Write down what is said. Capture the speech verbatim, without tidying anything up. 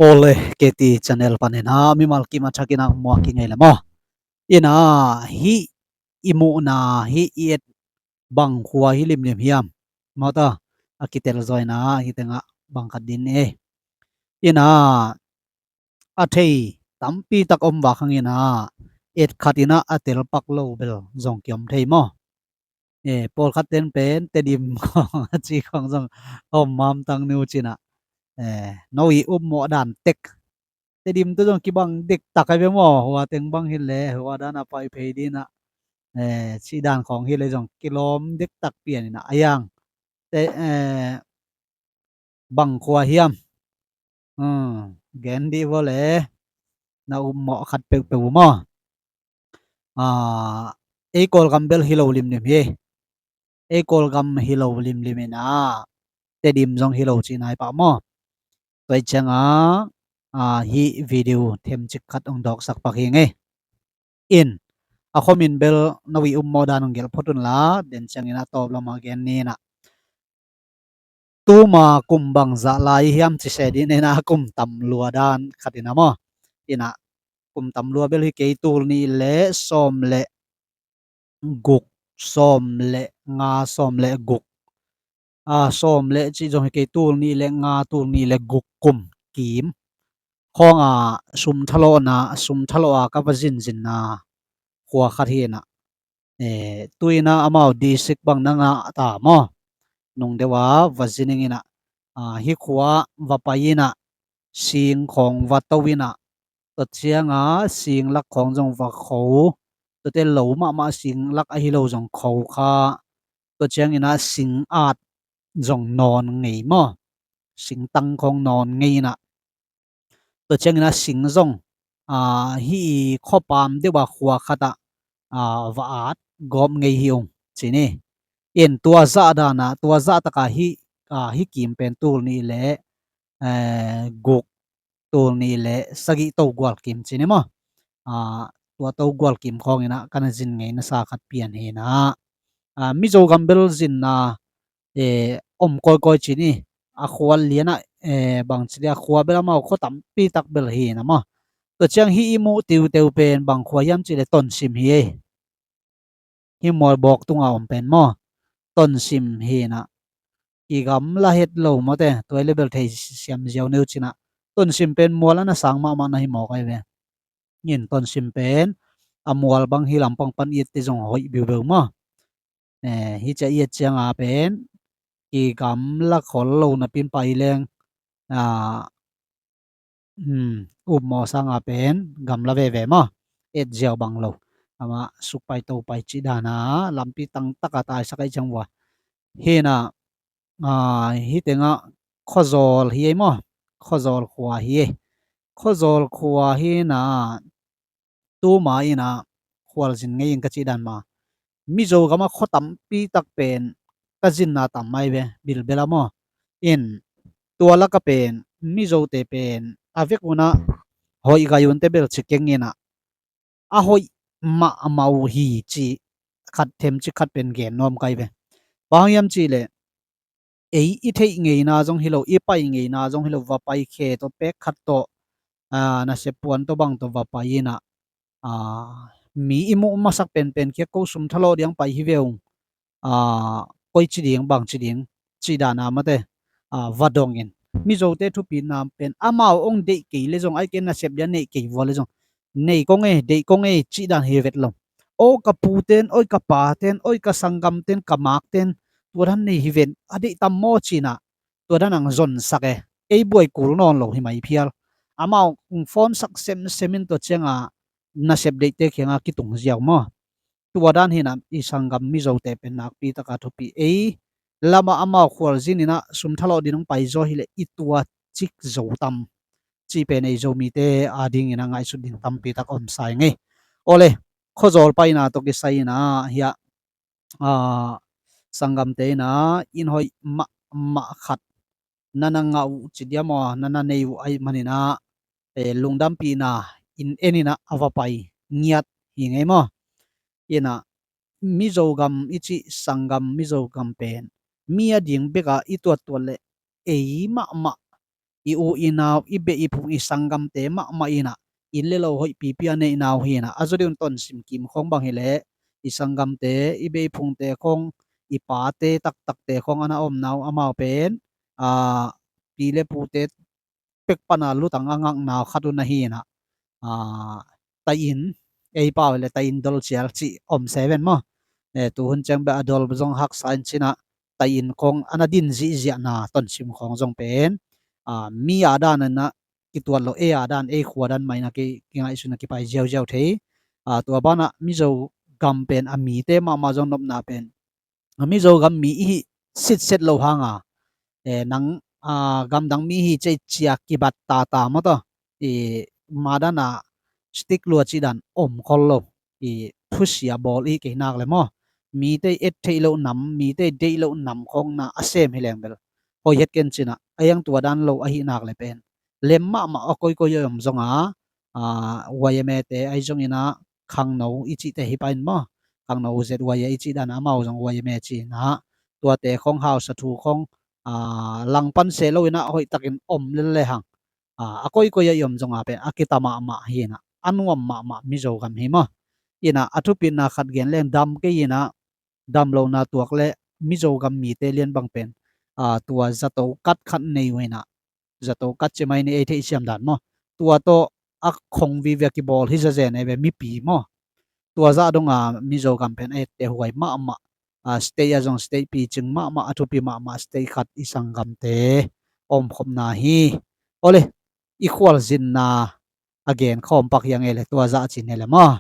Paul le Katie channel panin a mimal kim a thakin a muak i ngei le maw. Ina hih i muhna hih i et bang khua hi limlim hiam? Mawta a kitel zawina hih tengah bang khat din e. Ina a thei tampi tak om vak hangina et khatina a tel pak lo bel zong kiom thei maw? E, pawlkhat ten pen Tedim khawng a ci khawng zong om mamtang nu cina. E, no i upmawh dan tek Tedim tu zong kibang dektak ai ve maw? Hua teng bang hi le hua dan a pai phei dina. E, ci dan khawng hi le zong kilawm dektak pianina a yang te, e, bang khua hiam? Hmm, gen dih vawle na upmawh khat peuhpeuh uh maw? A, ei Kawlgam bel hi lo limlim hi. Ei Kawlgam hi lo limlim ina Tedim zong hi lo cina hi pah maw? Tua i cianga a, hih video themcik khat ong dawksak pak hi ngei. In a khomin bel no i upmawh dan ong gelh phot unla den ciangin a tawp lama gen nina. Tuma kum bang zah lai hiam ci se dih nena kum tam lua dan khatina maw? Ina kum tam lua bel hi kei tul nih le sawm le guk, sawm le nga, sawm le guk. A, sawm le cih zong hi kei tul nih le nga, tul nih le guk kum kim. Khawng a sum thalawhna, sum thalawh a ka va zinzinna khua khat hi ina. E, tuina amau disik bang na ngah ta maw? Nung deuh a va zining ina, a, hi khua va pai ina, sing khawng va to ina, tua cianga sing lak khawng zong va kho, tuate lo mahmah sing lak ahi lo zong kho kha, tua ciangina sing at zong nawn ngei maw? Sing tang khawng nawn ngei ina, tua ciangina sing zong, a, hi i khuapam deuh a khua khatah, a, va at gawp ngei hi ung cini. In tua zah dana tua zah taka hi, a, hi kim pen tul nih le, e, guk, tul nih le sagih to gual kim cini maw? A, tua to gual kim khawngina kana zin ngei nasa khat pian hina. A, Mizo gam bel zinna e, om kawikawi cini. A khua liana, e, bang cili a khua bel amau khua tampi tak bel hina maw? Tua ciang hi i muh tiuteu pen bang khua hiam cile Tonsim hi e. Hi mual bawk tunga om pen maw? Tonsim hina. I gamla het lo mawte tua i le bel thei siam ziau neu cina. Tonsim pen mual ana sang mahmah na hi mawk ai ve. In Tonsim pen a mual bang hi lampang pan i et te zong hoih biubeu maw? E, hi cia i et cianga pen i gamla khol lo napin pai leng, a, um, upmawh sanga pen gamla veve maw? Et ziau bang lo. Ama sukpai topai cih dana lampi tangtaka taisak ai ciang vua. Hina, a, hi tengah Khuazawl hi ei maw? Khuazawl khua hi ei. Khuazawl khua hina tuma ina khualzin ngei in ka cih dan ma. Mizo gama khua tampi tak pen ka zinna tam mai ve bilbela maw? In tua laka pen Mizote pen a vek una hoih gai unte bel ci keng ina a hoih mahmah uh hi ci khat them ci khat pen gen nuam kai ve. Bang hiam cile ei i theih ngeina zong hi lo, i pai ngeina zong hi lo, va pai khe tawh pek khat tawh, a, nasep puan tawh bang tawh va pai ina, a, mi i muh masak penpen kia ko sum thalawh diang pai hi ve ung, a, koi ci ding bang ci ding ci dana mate, a, va dongin Mizote thupina pen amau ong deih kei le zong ai ke nasep dia neih kei vua le zong nei kong e, deih kong e cih dan hi vet lo. Aw ka pu ten, oi ka pa ten, oi ka sanggam ten, ka mak ten tua dan nei hi ven a deih tam maw cina tua dan ang zonsak e. Ei buai kul nawn lo hi mai phial. Amau phone sak semsem in tua cianga nasep deihte kianga kitung ziau maw? Tua dan hina i sanggam Mizote pen nakpi taka thupi ei lama amau khualzin ina sum thalawh din ong pai zaw hileh i tua cik zo tam cih pen ei Zomite adingina ngaihsut ding tampi tak om sai ngei. Awle, Khuazawl paina tawh kisai ina hiah, a, sanggamte ina in hoih mahmah khat nana ngah uh ci diam aw, nana nei uh aih manina, e, lungdampihna in enina a va pai ngiat hi ngei maw? Ina Mizogam i cih sanggam Mizogam pen mi a ding beka i tuattuat le ei mahmah i u i nau, i beh i phung, i sanggamte mahmah inah, inn le lo hoih pipi a neihna uh hinah, a zaw ding un tonsim kim khawng bang hileh, i sanggamte, i beh i phungte khawng, i pate taktakte khawng a na omna uh amau pen, aa, pi le pute pek pana lutang a ngakna uh khat uh na hinah, aa, tai-in, ei pau le tai-in dolcial cih om seven maw. Eh, tuhun ciang beh a dol zong haksa in cinah, tai-in khawng a na din zihziahna tonsim khawng zong pen, aa, mi a dan inah kituat lo, ei a dan, ei khua dan mah inah ki, kingaihsun a kipai ziauziau thei. Aa, tua banah Mizo gam pen a mite mahmah zong nopna pen, a Mizo gam mi i hih sitset lo hanga, eh, nang, aa, gamdang mi hi cei cia kibat tata maw taw, i madana stick lua cih dan om khol lo, i thusia bawl i hih kei nak le maw, mite i et theih loh nam, mite i deih loh nam khawngna a sem hi leng bel hoih het ken cinah, a iang tua dan lo ahi nak le pen lem mahmah a koikoi a om zonga, aa, Y M A te ahi zonginah khangno i cihte hi pain maw, khangno Z Y A i cih dan amau zong Y M A cinah, tuate khawng hausa thu khawng, aa, langpan seh lo inah hoihtakin om lel le hang, aa, a koikoi a i om zonga pen a kita mahmah hinah, a nuam mahmah Mizo gam hi maw. Inah a thupitna khat gen leng dam kei inah, dam lona tuak le Mizo gam mite lian bang pen, aa, tua zato kat khat nei uh inah, zato kat ci mai ni ei theih siam dan maw. Tua tawh a khong vive a kibawl hi zazen ei ve mipi maw. Tua zah donga Mizo gam pen a etteh huai mahmah. A, state a zong state picing mahmah, a thupi mahmah state khat i sanggamte omkhopna hi. Awle, i khualzinna a gen khawm pak hiang ei le, tua zah cin ei le maw.